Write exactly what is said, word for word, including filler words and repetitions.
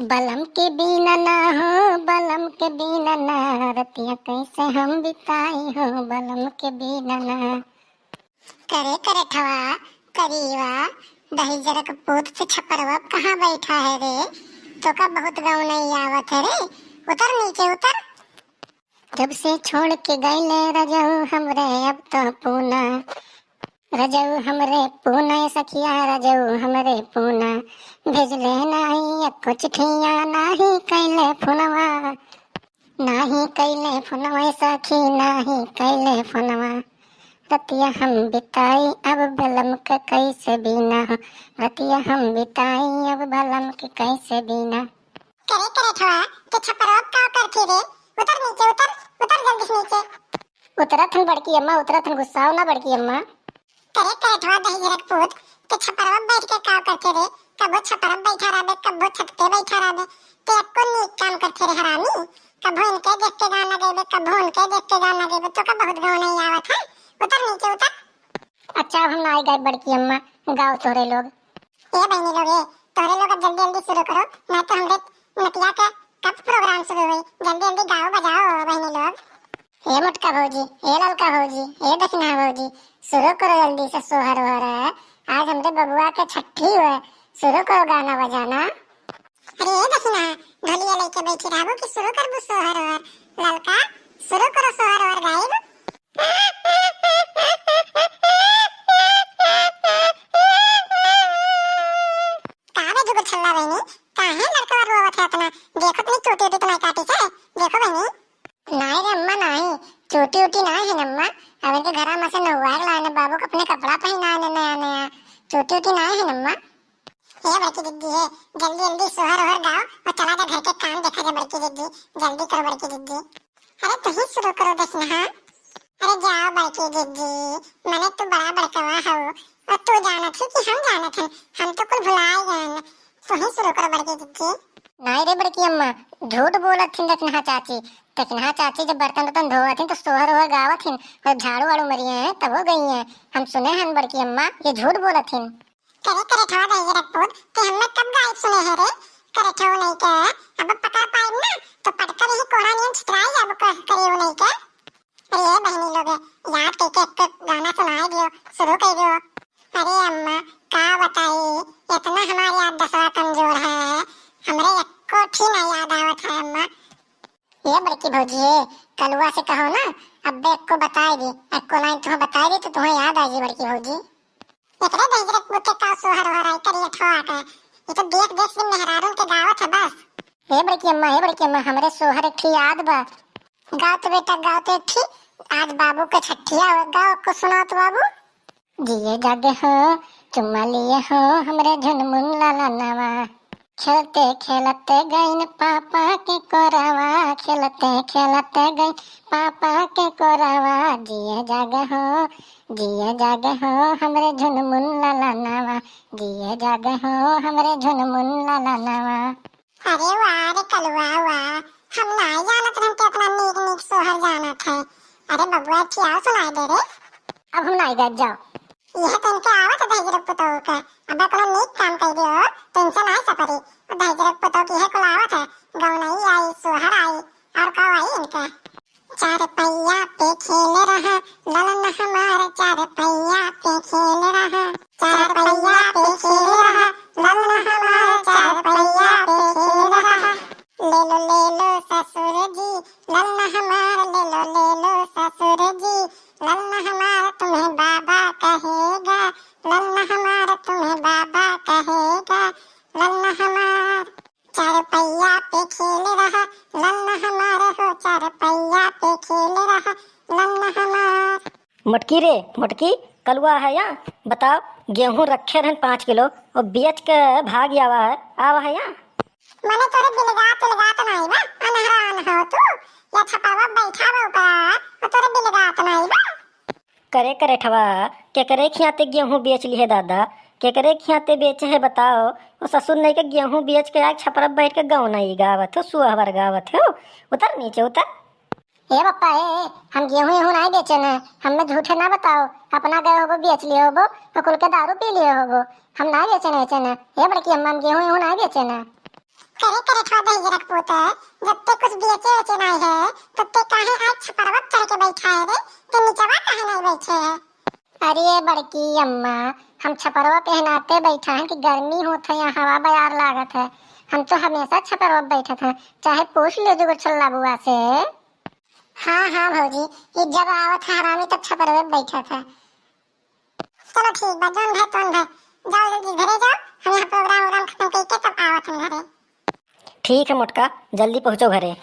बलम के बीना ना हो, बलम के बीना ना, रतिया कैसे हम बिताई हो, बलम के बीना ना। करे करेठवा, करीवा, दहिजरक पूत से छपरवा कहाँ बैठा है रे? तोका बहुत गौनई आवत है रे। उतर नीचे, उतर। जब से छोड़ के गइले रजऊ हमरे अब तो पूना, रजऊ हमरे पूना ए सखिया, रजऊ हमरे पूना। भेजले नाही एको चिट्ठिया, नाही कइले फोनवा, नाही कइले फोनवा ए सखी, नाही कइले फोनवा। रतिया हम बिताई अब बलम के कैसे बिना हो, रतिया हम बिताई अब बलम के कैसे बिना। करे करेठवा, ते छपरवा का करथी रे? उतर नीचे, उतर, उतर जल्दी से नीचे। उतरत हन बड़की अम्मा, उतरत हन, गुस्साओ ना बड़की अम्मा। करे करेठवा दहिजरक पूत, ते छपरवा बैठ के का करथी रे? कबो छपरवा बैठा रहबे, कबो छत पे बैठा रहबे। ते एको नीक काम करथी रे हरामी। कबो इनके देख के गाना गइबे, कबो उनके देख के गाना गइबे। तोका बहुत गौनई आवत है। उतर नीचे, उतर। अच्छा, अब हम नाई गाइब बड़की अम्मा, गाओ तोहरे लोग। ए बहिनी लोग, ए, तोहरे लोग अब जल्दी जल्दी शुरू करो, ना तो हमरे नतिया के कब प्रोग्राम शुरू होई? जल्दी जल्दी गाओ बजाओ बहिनी लोग। ए मोटका भौजी, ए ललका भौजी, ए दखिनहा भौजी, शुरू करो जल्दी से सोहर ओहर। आज हमरे बबुआ के छट्ठी हुए, शुरू करो गाना बजाना। अरे ए दखिनहा, ढोलिया लेके बैठी रहबो कि शुरू करबो सोहर ओहर? ललका, शुरू करो सोहर ओहर गाइब। का बे जुगुल छल्ला बहिनी, काहे लड़कवा रोवत है इतना? देखो तनी चोटी ओटी तो नाई काटी से, देखो बहिनी। नाई रे अम्मा नाई, चोटी ओटी नाई है अम्मा। अब इनके घरा में से नहुआ के लाने बाबू को अपने कपड़ा पहिनाने नया नया, चोटी ओटी नाई है अम्मा। ए बड़की दीदी है, जल्दी जल्दी सोहर ओहर गाओ और चला जा घर के काम देखा जा बड़की दीदी, जल्दी करो बड़की दीदी। अरे तू ही शुरू करो दखिनहा। अरे जाओ बड़की दीदी, मने तू बड़ा बड़कवा हो और तू जानत है कि हम जानत हैं, हम तो कुल भुलाए गए हैं। तू ही शुरू करो बड़की दीदी। नाई रे बड़की अम्मा, झूठ बोलत थी दखिनहा चाची। दखिनहा चाची जब बर्तन उर्तन धोवत थी तो सोहर ओहर गावत थी और झाड़ू वाड़ू मरिए हैं तब हो गई हैं। हम सुने हैं बड़की अम्मा, ये झूठ बोलत थी। करे करेठवा दहिजरक पूत, ते हमें कब गाइब सुने है रे? करेठो नहीं के, अब पकड़ पाइब ना तो पटकल ही कोड़ा नियन छितराई जाब क-, करेऊ नहीं के। अरे ए बहिनी लोग, याद कइके एक गाना सुनाई दियो, शुरू कर दियो। अरे अम्मा, का बताई, इतना हमारी याददाश्त कमजोर है, हमरे एको ठी ना याद आवत है अम्मा। ए बड़की भौजी, ए कलुआ से कहो ना, अब्बे एको बताई दी, एको लाइन तुहें बताई दी तो तुहें याद आई जी बड़की भौजी। एकरे दहिजरक पूत के का सोहर ओहर आई करिया ठोआ के। ये तो देख देख से मेहरारून के गावत है बस। ए बड़की अम्मा, ए बड़की अम्मा, हमरे सोहर एक ठी याद बा। गाओ तो बेटा, गाओ तो एक ठी। आज बाबू के छट्ठिया हो, गाओ को सुनाओ तो बाबू। जिए जागे हो, चुम्मा लिए हो, हमरे झुनमुन लाला नवा। खेलते खेलते गइन पापा के कोरावा, खेलते खेलते गइन पापा के कोरावा। जिए जागे हो, जिए जागे हो, हमरे झुनमुन लाला नवा। जिए जागे हो, हमरे झुनमुन लाला नवा। अरे वाह रे कलुआ वाह, हम नाई जानत रहन कि इतना नीक नीक सोहर जानत है। अरे बबुआ, एक ठी आउ सुनाई दे रे। अब हम नाई गाइब, जाओ। यह तन के आवत है दहिजरक पुतोह के। अब कोनो नीक काम कर दियो, तो इनसे नाई सपरी। और दहिजरक पुतोह की है कुल आवत है, गौनई आई, सोहर आई, और का आई इनके। चार पहिया पे खेल रहा ललन हमार, चार पहिया पे खेल रहा, चार पहिया पे खेल रहा ललन हमार, चार पहिया पे खेल रहा। ले लो, ले लो ससुर जी ललन हमार, ले लो, ले लो ससुर जी ललन हमार, तुम्हें बाबा कहेगा ललन हमार, तुम्हें बाबा कहेगा ललन हमार। चार पहिया पे खेल रहा ललन हमार हो, चार पहिया पे खेल रहा ललन हमार। मोटकी रे, मोटकी, कलुआ है या? बताओ, गेहूं रखे रहन पाँच किलो, और बेच के भाग आवा है, आवा है या? मने तोरे बिलगात उलगात नाई बा, अनहरा अनहो तू, या छपरवा बैठा बा ऊपर, और तोरे बिलगात नाई बा। करे करेठवा, केकरे खियाते गेहूं बेच लिहे दादा, केकरे खियाते बेचे है बताओ? वो ससुर नहीं के गेहूं बेच के आके छपरा बैठ के गौनई गावत हो, सुहवर गावत हो। उतर नीचे उतर। ए बप्पा, ए, ए, हम गेहूं एहूं नाई बेचे न, हमें झूठे ना बताओ। अपना गए होबो, बेच लिए होबो, तो कुल के दारू पी लिए होबो। हम नाई बेचे न, बेचे न। ए बड़की अम्मा, हम गेहूं एहूं नाई बेचे न। करे करे दहिजरक पूत, जब ते कुछ बेचे वेचे नाहीं है, तो ते काहे आज छपरवा पे चढ़ के बैठा है रे? ते निचवा काहे नाहीं बैठे है? अरे बड़की अम्मा, हम छपरवा पे एह नाते बैठा है कि गर्मी होत है, यहाँ हवा बयार लागत है। हम तो हमेशा छपरवा पे बैठत हैं, चाहे पूछ लियो जुगुर छल्ला बुआ से। हाँ हाँ भौजी, ये जब आवत है हरामी तब छपरवा पे बैठत है। चलो ठीक बा, जौन भय तौन भय। जाओ जल्दी घरे जाओ, हम यहाँ प्रोग्राम वोग्राम खत्म करके तब आवत हम घरे। ठीक है मोटका, जल्दी पहुँचो घरे।